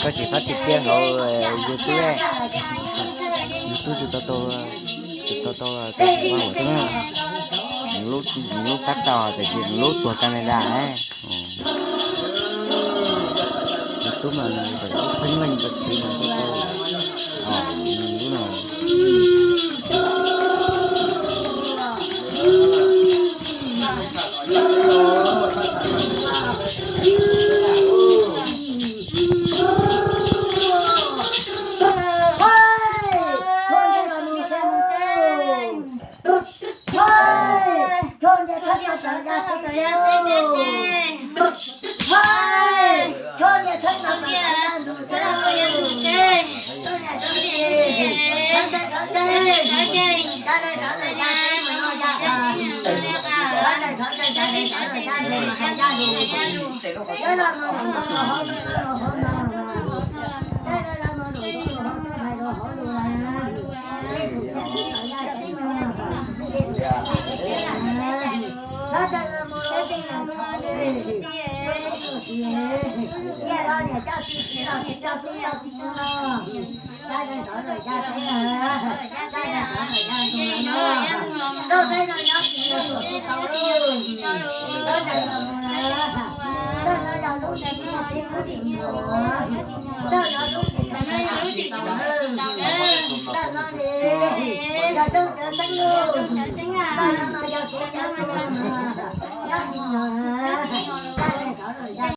Koj tsis pab tiag tiag hauv YouTube, YouTube tsis tau tau, tsis tau tau, tau ua ua tub na. Lub, lub pab tau tiam sis lub tuag camera. Lub tub mas lub xeeb leej tau txiv mas tau tau. Lub no.